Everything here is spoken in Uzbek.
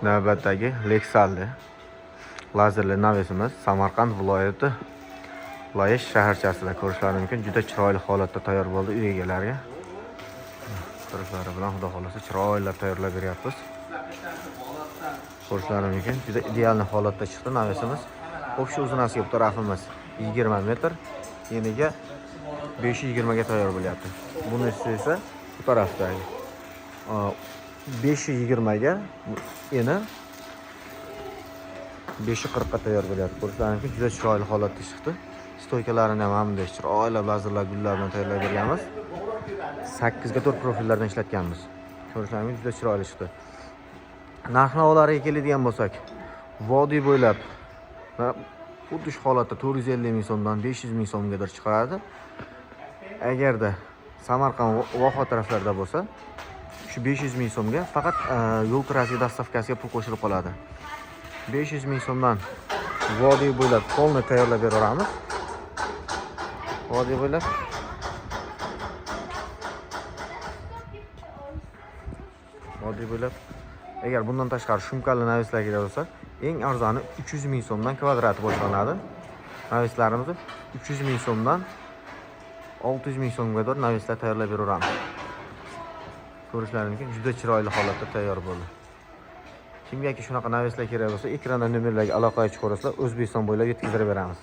Navbatdagi Lexalli lazerli navesimiz Samarqand viloyati Layish shaharchasida ko'rishlari mumkin. Juda chiroyli holatda tayyor bo'ldi uy egalariga. Taraflari bilan xudo xohlasa chiroylab tayyorlab beryapmiz. Ko'rishlari mumkin. Juda ideal holatda chiqdi navesimiz. Общий uzunasiga bu tarafimiz 20 metr, eniga 520 ga tayyor bo'lyapti. Bunisi esa bu tarafdagi 520 ga, eni 540 ga tayyor bo'lyapti. Ko'rishlaring mumkin, juda chiroyli holatda chiqdi. Стойка larini ham bunday chiroylab lazerlar, gullar bilan tayyorlab berganmiz. 8 ga 4 profillardan ishlatganmiz. Ko'rishlaring mumkin, juda chiroyli chiqdi. Narx-navolarga keladigan bo'lsak, vodiy bo'ylab va xuddi shu holatda 450 ming so'mdan 500 ming so'mgadir chiqadi. Agarda Samarqand, Voha taraflarida bo'lsa, shu 500 ming so'mga faqat yo'l kirasiga, доставка siga pul qo'shilib qoladi. 500 ming so'mdan vodiy bo'ylab полный tayyorlab beraveramiz. Vodiy bo'ylab. Vodiy bo'ylab. Agar bundan tashqari shumkali naveslar kerak bo'lsa, eng arzoni 300 ming so'mdan kvadrati boshlanadi. Naveslarimizni 300 ming so'mdan 600 ming so'mga naveslar tayyorlab beraveramiz. Ko'rishlaring mumkin, juda chiroyli holatda tayyor bo'ldi. Kimgaki shunaqa naveslar kerak bo'lsa, ekranda nomerlarga aloqaga chiqaverasizlar, O'zbekiston bo'ylab yetkazib beramiz.